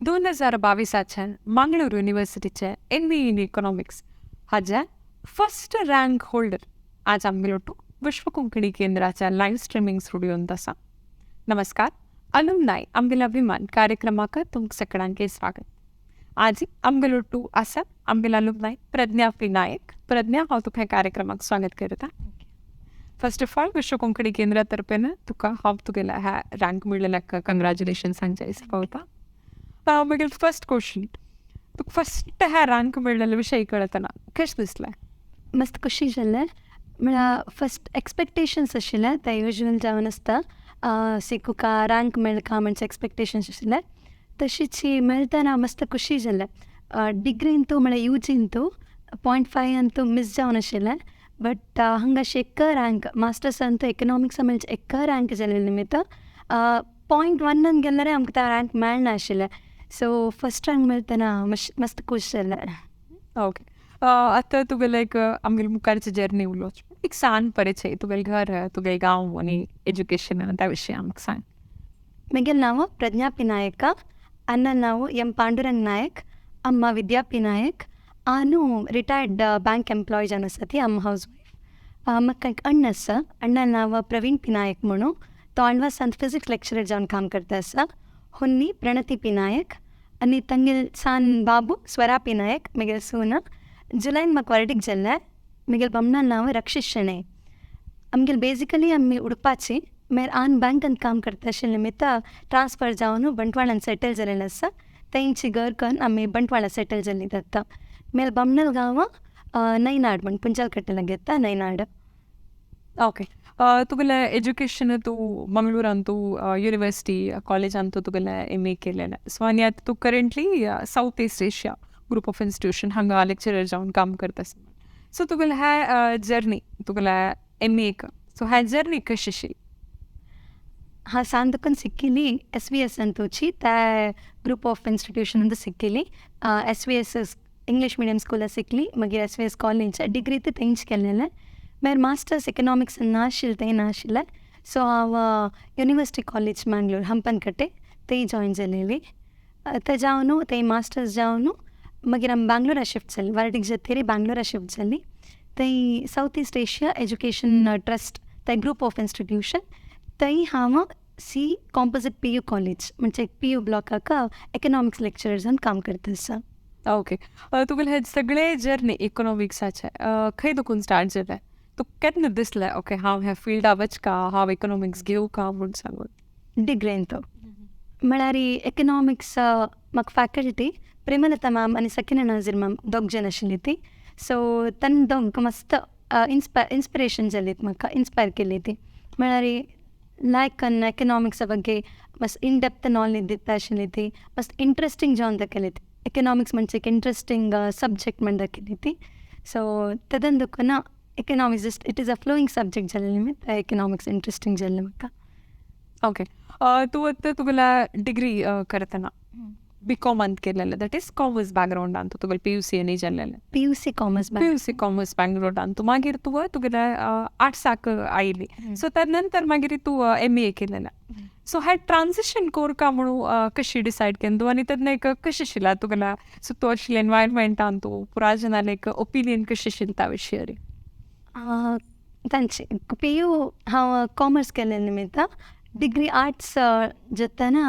2022आच्या मंगळूर युनिव्हर्सिटीचे M A in economics हाज्या first rank holder आज आमगेलो विश्व कोंकणी केंद्राच्या लायव्ह स्ट्रिमींग स्टुडियोंत आसा. नमस्कार, अलुमनाय आमगेलो अभिमान कार्यक्रमाक तुमकां सगळ्यांक स्वागत. आज आमगेलो टू आसा आमगेलो अलुमनाय प्रज्ञा पी नायक. प्रज्ञा, हांव तुका ह्या कार्यक्रमाक स्वागत करता. फर्स्ट ऑफ ऑल, विश्व कोंकणी केंद्रा तर्फेन तुका हांव तुगेल्या ह्या रँक मेळ्ळेल्याक कंग्रॅच्युलेशन सांगच्या पावता. मागीर फर्स्ट क्वेश्चन, तुका फर्स्ट ह्या रँक मेळ्ळेले विशय कळतना कशें दिसलें? मस्त खुशी जालें. म्हळ्यार फस्ट एक्सपेक्टेशन्स आशिल्लें तें युजल जावन आसता, तुका रँक मेळका म्हणचे एक्सपेक्टेशन्स आशिल्लें. तशीच मेळतना मस्त खुशी जालें. डिग्रींतू म्हळ्यार यूजींतू 0.5 अंतू मीस जावन आशिल्लें, बट हांगा एक रँक मास्टर्स अंतू इकनॉमिक्सा मेळचे एक रँक जाल्ले निमित्त 0.1 गेल्यार आमकां तो रँक मेळना आशिल्लें. सो फस्ट रँक मेळतना मस्त खूश जालें. ओके, आतां तुगेलें एक आमगेले मुखारची जर्नी उलोवची, एक सान परिचय, तुगेलें घर, तुगेलें गांव आनी एज्युकेशन, त्या विशयी आमकां सांग. म्हगेलें नांव प्रज्ञा पी नायक, ಅಣ್ಣ ನಾವು ಎಂ ಪಾಂಡುರಂಗ್ ನಾಯಕ್, ಅಮ್ಮ ವಿದ್ಯಾ ಪಿ ನಾಯಕ್. ಆನು ರಿಟೈರ್ಡ್ ಬ್ಯಾಂಕ್ ಎಂಪ್ಲಾಯ್ ಜಾನ್ ಆಸತಿ, ಅಮ್ಮ ಹೌಸ್ ವೈಫ್. म्हाका एक अण्ण आसा, अण्णा नांव प्रवीण पी नायक म्हणून. तो आळवासांत फिजिक्स लेक्चरर जावन काम करता आसा. होन्नी प्रणती पी नायक आनी तांगेल सान बाबू स्वरा पी नायक म्हगेल सून. जुलैन म्हाका वर्डीक जाल्लें. म्हगेल बमणा नांव रक्षित शणै. आमगेल बेजिकली आमी उडपाची. मागीर आन बँकांत काम करता आशिल्ले निमित्त ट्रान्सफर जावन बंटवाळान सेटल जालेलें आसा. तेंची घर करून आमी बंटवाळा सेटल जाल्ली आतां. मागीर बमणल गांव नैनाड म्हण, पुंजालकट्टे लागीं येता नैनाड. ओके, तुगेलें एज्युकेशन तूं मंगळुरान तूं युनिवर्सिटी कॉलेजान तूं तुगेलें एम ए केलेलें. सो आनी आतां तूं currently south east Asia group of institution हांगा लेक्चरर जावन काम करता. सो तुगेलें ह्या जर्नी, तुगेलें एम एक, सो ह्या जर्नी कशी आशिल्ली? हांव सान तुकन सिक्किली एस वी एस अंतूची त्या ग्रुप ऑफ इन्स्टिट्यूशन अंतू सिक्किली. S V S English medium स्कूला सिकली, मागीर S V S college, degree ती थंयच केलेलें. मागीर मास्टर्स इकनॉमिक्स नाशिल्लें, थंय नाशिल्लें. सो हांव युनिवर्सिटी कॉलेज मँगलोर, हंपनकट्टे थंय जॉयन जालेली. थंय जावन थंय मास्टर्स जावन मागीर आमी बँगलोरा शिफ्ट जाली. वर्डीक जातकीर बँगलोरा शिफ्ट जाली. थंय south east Asia education trust थंय ग्रुप ऑफ इन्स्टिट्यूशन, थंय हांव सी कॉम्पोजीट पी यू कॉलेज म्हणजे पी यू ब्लॉकाक इकनॉमिक्स लेक्चरर जावन काम करता आसा. ओके, तुगेलें हे सगळे जर्नी इकॉनॉमिक्साचे खंय दुखून स्टार्ट जालें? तुका केन्ना दिसलें, ओके, हांव ह्या फिल्डा वचका, हांव इकॉनॉमिक्स घेवका म्हूण सांगून? डिग्रींत म्हळ्यार इकनॉमिक्स म्हाका फॅकल्टी प्रेमलता मॅम आनी सकीना नाजीर मॅम दोग जाण आशिल्ली ती. सो तांणी दोग मस्त इन्स्पिरेशन जाली म्हाका, इन्स्पायर केली ती. म्हळ्यार लायक इकनॉमिक्सा ಬಗ್ಗೆ मस्त इन डेप्थ नॉलेज दिता आशिल्ली ती. मस्त इंट्रस्टींग जावन दाखयली ती. इकनॉमिक्स म्हणजे एक इंट्रस्टींग सब्जेक्ट म्हण दाखयली ती. सो तेदन देखून economics just it is a flowing subject जालें निमित्त इकनॉमिक्स इंट्रस्टींग जाल्लें म्हाका. ओके, तूं आतां तुगेल्या डिग्री करतना बी कॉमांत केलेलें, that is commerce बॅकग्रावंडान तूं तुगेलें पी यू सी आनी जाल्लेलें. P U C commerce. P U C commerce बॅकग्रावंडान तूं मागीर तुवें तुगेलें आर्ट्साक आयली. सो त्या नंतर मागीर तूं एम ए केलेलें. सो हें ट्रान्जिशन कोरका म्हणून कशी डिसायड केलें तूं आनी तेन्ना एक कशें आशिल्लें तुगेलें? सो तूं आशिल्लें एनवायरमेंटान, तूं पुराय जनालें एक ओपिनियन कशें आशिल्लें त्या विशयार? तांचे पी यू हांव कॉमर्स केल्ले निमित्त डिग्री आर्ट्स जाताना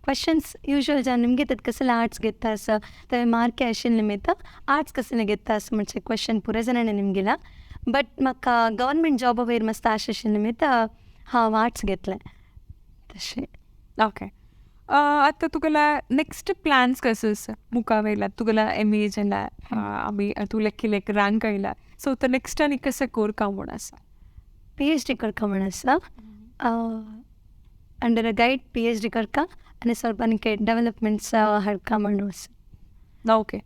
क्वेश्चन्स युजल जावन निमगे तेत कसले आर्ट्स घेता आसा, थंय मार्क आशिल्ले निमित्त आर्ट्स कसले घेता आसा म्हणचे क्वेश्चन पुराय जाणांनी निमगिला. बट म्हाका गव्हर्मेंट जॉबा वयर मस्त आश आशिल्ले निमित्त हांव आर्ट्स घेतलें तशें. ओके, आतां तुगेले नेक्स्ट प्लॅन्स कशें आसा मुखार वयल्या? तुगेले एम ए जाल्या, आमी तूं लेखिल्लें एक रँक आयला, सो आतां नेक्स्ट आनी कशें कोरका म्हूण आसा? पी एच डी करका म्हण आसा. Under a guide P H D करका आनी ಸ್ವಲ್ಪ आनीक डेवलपमेंट्स हाडका म्हणून आसा. ओके,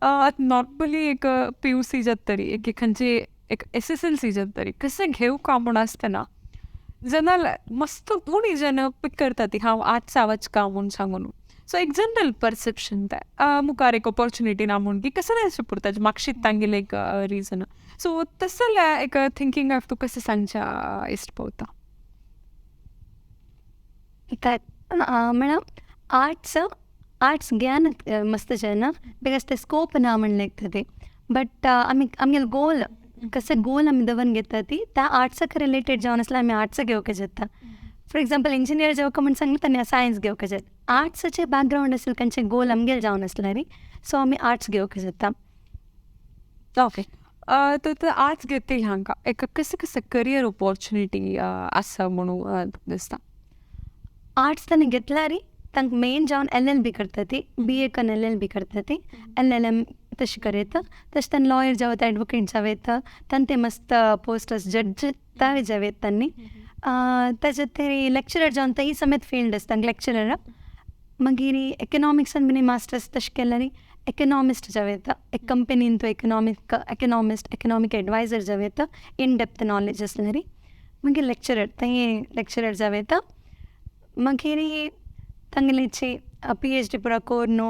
आतां नॉर्मली एक पी यू सी जातरी, एक खंयची एक एस एस एल सी जातरी, कशें घेवका म्हूण आसतना जेन्ना मस्त उणी जेन्ना पीक करता ती हांव आर्ट्सा वचका म्हूण सांगून. सो एक जनरल परसेप्शन तें, मुखार एक ऑपॉर्चुनिटी ना म्हूण की कसलें अशें पुरता मागशीत तांगेलें एक रिजन. सो तसलें एक थिंकींग तूं कशें सांगच्या इश्ट पळोवता? म्हळ्यार आर्ट्स आर्ट्स घेयान मस्त जायना because ते स्कोप ना म्हण लेगता ती. बट आमी आमगेले गोल कशें गोल आमी दवरून घेता ती त्या आर्ट्साक रिलेटेड जावन आसल्यार आमी आर्ट्स घेवंक जाता. फॉर एग्जाम्पल इंजिनियर जावका म्हण सांगलें ताणें सायन्स घेवंक जाता. आर्ट्साचे बॅकग्रावंड आसलें खंयचे गोल आमगेले जावन आसल्यार सो आमी आर्ट्स घेवंक जाता. ओके, तर आर्ट्स घेतली हांकां एक कशें कशें करियर ऑपॉर्चुनिटी आसा म्हणून दिसता? आर्ट्स ताणें घेतल्यार तांकां मेन जावन एल एल बी करता ती, बी ए कन्न एल एल बी करता ती, एल एल एम तशें करयता. तशें ताणें लॉयर जावं येता, एडवोकेट जावं येता, तांकां ते मस्त पोस्ट आसा, जज तांय जावं येता तांणी. ताजे ते लेक्चरर जावन तेय समेत फिल्ड आसता तांकां लेक्चरर. मागीर इकनॉमिक्सान बीन मास्टर्स तशें केल्यार इकनॉमिस्ट जावं येता. एक कंपनीन तूं इकनॉमिस्ट, इकनॉमीक एडवायजर जावं येता, इन डेप्थ नॉलेज आसल्यार. मागीर लेक्चरर, थंय लेक्चरर जावं येता. मागीर तांगेलेची पीएचडी पुरा करून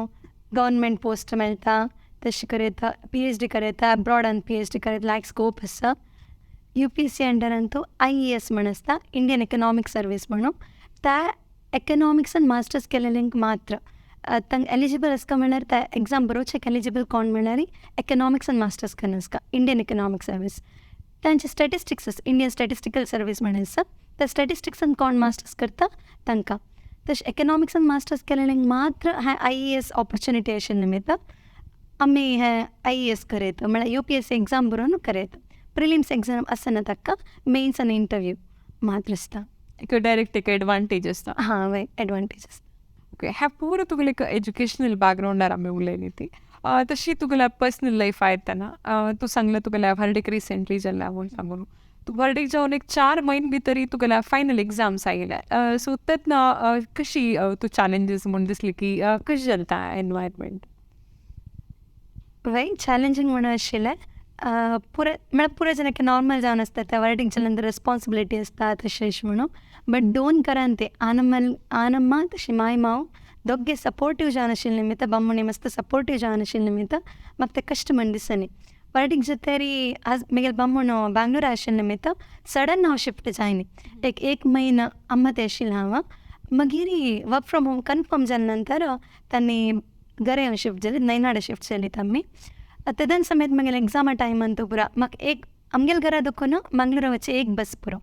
गव्हर्मेंट पोस्ट मेळटा, तशें करयता, पीएचडी करयता, अब्रॉडान पीएचडी करयता, लायक स्कोप आसा. यूपीएससी अंडरान तूं आयईएस म्हण आसता, इंडियन इकनॉमीक सर्वीस म्हणून. त्या इकनॉमिक्सान मास्टर्स केलेल्यांक मात्र तांकां एलिजिबल आसता. म्हणल्यार त्या एग्जाम बरोवचेक एलिजिबल कोण म्हणल्यार इकनॉमिक्सान मास्टर्स करून आसता, इंडियन इकनॉमीक सर्वीस. तांचे स्टॅटिस्टिक्स आसा, इंडियन स्टॅटिस्टिकल सर्वीस म्हण आसा, त्या स्टॅटिस्टिक्सान कोण मास्टर्स करता तांकां. तशें इकनॉमिक्सान मास्टर्स केलेल्यांक मात्र हें आयईएस ऑपॉर्चुनिटी आशिल्लें मेळटा. आमी हें आयईएस करयता म्हळ्यार यूपीएससी एग्जाम बरोवन करयता. प्रिलिम्स एग्जाम आसना ताका, मेन्स आनी इंटरव्यू मात्र आसता. एक डायरेक्ट एक एडवांटेज आसता. हां वय, एडवांटेज आसता. ओके, ह्या पुरो तुगेले एक एज्युकेशनल बॅकग्रावंडार आमी उलयली ती. तशी तुगेल्या पर्सनल लायफ आयतना तूं सांगलें तुगेल्या व्हर्डीक रिसेंटली जाल्या म्हूण सांगून. तूं व्हर्डीक जावन एक 4 म्हयने भितरी तुगेल्या फायनल एग्जाम्स आयिल्ले. सो तेन्ना कशी तूं चॅलेंजीस म्हूण दिसली की कशें जालें तें एनवायरमेंट? वय, चॅलेंजींग म्हणून आशिल्लें. पुरे म्हळ्यार पुरे जाण नॉर्मल जावन आसता त्या व्हर्डीक जाल्या नंतर रेस्पॉन्सिबिलिटी आसता तशें अशें म्हणून. बट दोन घरान ते आनम्मा आनम्मा तशी माय माव दोग्गे सपोर्टीव जावन आशिल्ले निमित्त, बामणी मस्त सपोर्टीव जावन आशिल्ले निमित्त म्हाका तें कश्ट म्हण दिसनी. व्हर्डीक जातरी आज म्हगेले बामण बेंगलोरा आशिल्ले निमित्त सडन हांव शिफ्ट जायनी. एक एक म्हयनो अम्मा थंय आशिल्लें हांव. मागीर वर्क फ्रॉम होम कन्फर्म जाले नंतर तांणी घरा हांव शिफ्ट जालें, नयनाडा शिफ्ट जाली आमी. तेदन समेत म्हगेले एग्जामा टायमान तो पुरा म्हाका एक आमगेले घरा दखून मंगळुरा वचचें एक बस पुरो.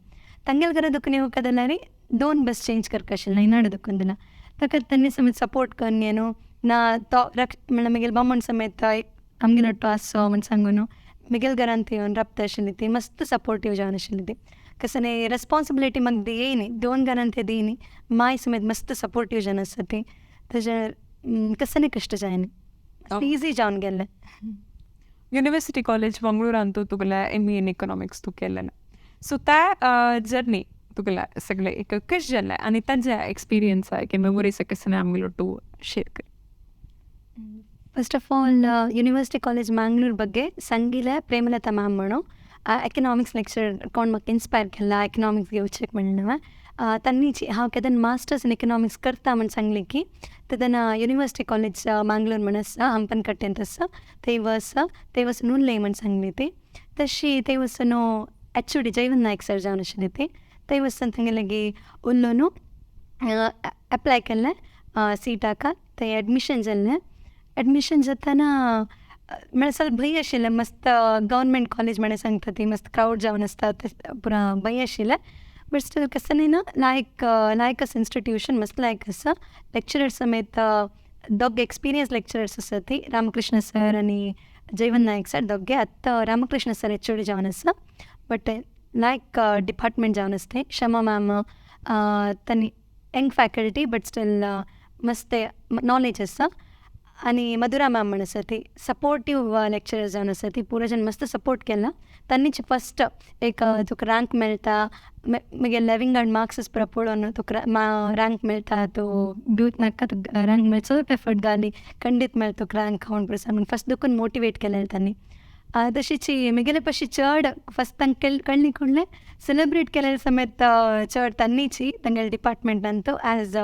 तांगेले घरा दखून येवंक जाल्यार दोन बस चेंज करपा आशिल्लें नयनाडा दखून जाल्यार. ताका तांणी समेत सपोर्ट करून न्हू ना तो म्हणल्यार म्हगेले बामण समेत आमगेलो तो आसचो म्हण सांगून म्हगेले घरांत येवन राबता आशिल्ली ती, मस्त सपोर्टीव जावन आशिल्ली ती. कसं रेस्पॉन्सिबिलिटी म्हाका दियनी, दोन घरांत ते दियनी, माय समेत मस्त सपोर्टीव जावन आसा ती. तशें कसं कश्ट जायना, इजी जावन गेल्लें. युनिवर्सिटी कॉलेज मंगळूरांत तूं तुगेलें एमए इन इकॉनॉमिक्स तूं केलें. सो त्या जर्नी तुगेलें सगळें एक कशें जालें आनी ताजे एक्सपिरियन्स की मेमोरीज कशें आमगेलो तूं शेअर कर. First of all university college Mangalore ಬಗ್ಗೆ ಸಂಗೀಲ ಪ್ರೇಮಲತಾ ಮ್ಯಾಮ್ म्हणून ಎಕನಾಮಿಕ್ಸ್ ಲೆಕ್ಚರ್ कोण म्हाका इन्स्पायर केला इकनॉमिक्स घेवचें म्हणून. तांणी हांव केदन मास्टर्स इन इकनॉमिक्स करता म्हण सांगलें की तेदना युनिवर्सिटी कॉलेज मांगलोर म्हण आसा, हंपनकट्टेंत आसा, थंय वच, थंय वचून उलय म्हण सांगली ती. तशी थंय वचून एचओडी जयवंत नायक सर जावन आशिल्ले ते, थंय वचून तांगे लागीं उलोवन एप्लाय केल्लें सिटाक, थंय एडमिशन जाल्लें. एडमिशन जाताना म्हळ्यार ಸ್ವಲ್ಪ भंय आशिल्लें. मस्त गव्हर्मेंट कॉलेज म्हण सांगता ती मस्त क्रावड जावन आसता, पुरा भंय आशिल्लें. बट स्टील कसं ना लायक लायक आसा इन्स्टिट्यूशन, मस्त लायक आसा. लेक्चरर्स समेत दोग एक्सपिरियन्स लेक्चरर्स आसा ती, रामकृष्ण सर आनी जयवंत नायक सर दोगे. आतां रामकृष्ण सर एचओडी जावन आसा, बट लायक डिपार्टमेंट जावन आसा तें. क्षमा मॅम तांणी यंग फॅकल्टी बट स्टील मस्त नॉलेज आसा. आनी मधुरा मॅम म्हण आसा ती सपोर्टीव लेक्चरर जावन आसा ती, पुरो जाण मस्त सपोर्ट केला. तांणीच फस्ट एक तुका रँक मेळटा, म्हगेले लेविंग मार्क्स पुरा पळोवन तुका रँक मेळटा, तूं भिवच नाका, तुका रँक मेळचो, एफर्ट घाली खंडीत मेळटा तुका रँक म्हण पुरो फस्ट देखून मोटिवेट केलेलें तांणी. तशीच म्हगेले पशी चड फस्ट तांकां कळ्ळी कुडलें सेलेब्रेट केलेलें समेत चड तांणीच तांगेले डिपार्टमेंटान तो एज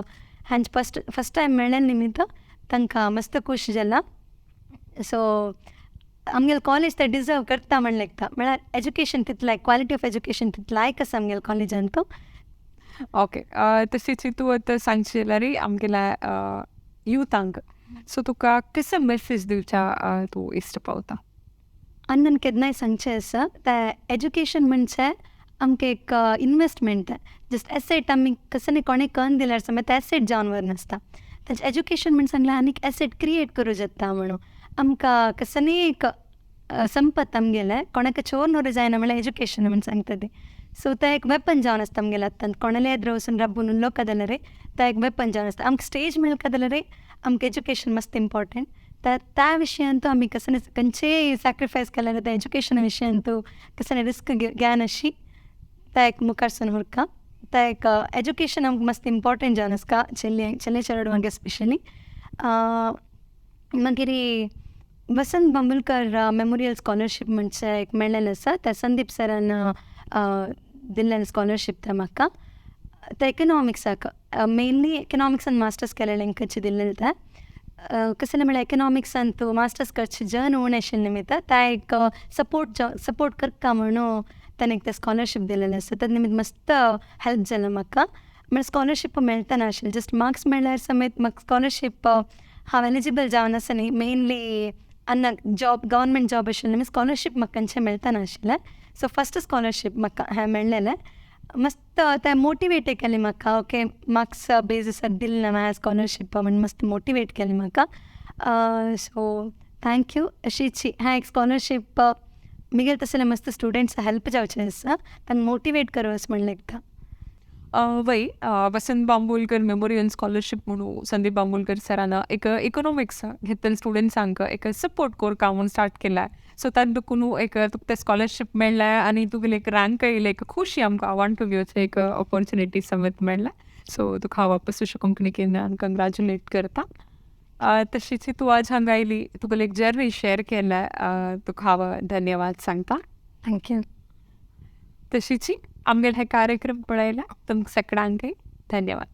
हांचे फस्ट फस्ट टायम मेळ्ळें निमित्त तांकां मस्त खूश जाला. सो आमगेले कॉलेज ते डिजर्व करता म्हण लेगता, म्हळ्यार एज्युकेशन तितलें लायक, क्वॉलिटी ऑफ एज्युकेशन तितलें लायक आसा आमगेले कॉलेजान तो. ओके, तशीच तूं आतां सांगशी जाल्यार आमगेल्या युथांक, सो तुका कसो मेसेज दिवच्या तूं इश्ट पावता? अण्णन केन्नाय सांगचें आसा, तें एज्युकेशन म्हणजे आमकां एक इनवेस्टमेंट. जस्ट एसेट आमी कसं कोणें कन्न दिल्यार समज तें एसेट जावन व्हर नासता. ताचें एज्युकेशन म्हण सांगल्यार आनीक एसेट क्रिएट करूं जाता म्हणून आमकां कसनी एक संपत आमगेलें कोणाक चोर व्हरूं जायना म्हणल्यार एज्युकेशन म्हण सांगता ती. सो तें एक वेपन जावन आसता आमगेल्या हातान. कोणाले एदरो वचून राबून उलोवका जाल्यार तें एक वेपन जावन आसता. आमकां स्टेज मेळका जाल्यार आमकां एज्युकेशन मस्त इम्पॉर्टंट. त्या विशयान तूं आमी कसं खंयचेय सॅक्रिफायस केल्यार त्या एज्युकेशना विशयान तूं कसं रिस्क घेन अशी त्या एक मुखार सून उरका. त्या एक एज्युकेशन आमकां मस्त इम्पॉर्टंट जावन आसता, चेडे चेडे चेडवांक स्पेशली. मागीर वसंत बांबोळकर मेमोरियल स्कॉलरशीप म्हणजे एक मेळ्ळेलें आसा. त्या संदीप सरान दिल्लें स्कॉलरशीप तें म्हाका. ते इकनॉमिक्साक मेनली इकनॉमिक्सान मास्टर्स केलेलें खंयचे दिल्लें तें. कसलें म्हळ्यार इकनॉमिक्सान तूं मास्टर्स करचें जन उणें आशिल्लें निमित्त त्या एक सपोर्ट सपोर्ट करता म्हणून ताणें एक तें स्कॉलरशीप दिलेलें आसा. तें निमित्त मस्त हेल्प जालें म्हाका. म्हळ्यार स्कॉलरशीप मेळतना आशिल्लें, जस्ट मार्क्स मेळ्ळ्यार समेत म्हाका स्कॉलरशीप हांव एलिजिबल जावन आसा न्ही. मेनली आनी जॉब गव्हर्मेंट जॉब आशिल्लें, स्कॉलरशीप म्हाका खंयचें मेळतना आशिल्लें. सो फस्ट स्कॉलरशीप म्हाका हें मेळ्ळेलें. मस्त तें मोटिवेट केलें म्हाका, ओके मार्क्स बेजीसार दिलें ना म्हाका स्कॉलरशीप म्हण मस्त मोटिवेट केलें म्हाका. So thank you. अशीच हें एक स्कॉलरशीप मिगेल तसले मस्त स्टुडंट्स हेल्प जावचें आसा, तांकां मोटिवेट करूं अशें म्हण लेगता. वय, वसंत बांबोळकर मेमोरियल स्कॉलरशीप म्हणून संदीप बांबोळकर सरान एक इकॉनॉमिक्स घेतले स्टुडंट्सांक एक सपोर्ट करता म्हणून स्टार्ट केलाय. सो ताका देखून एक तुका तें स्कॉलरशीप मेळ्ळें आनी तुगेली एक रँक येयले, एक खुशी आमकां वांटूंक घेवचें एक ऑपॉर्चुनिटी समेत मेळ्ळें. सो तुका हांव वापस कोंकणी केंद्रान कंग्रेच्युलेट करता. तशीच तूं आज हांगा आयली, तुगेली एक जर्नी शेअर केल्या, तुका हांव धन्यवाद सांगता. Thank you. तशीच आमगेले हे कार्यक्रम पळयला तुमकां सगळ्यांकय धन्यवाद.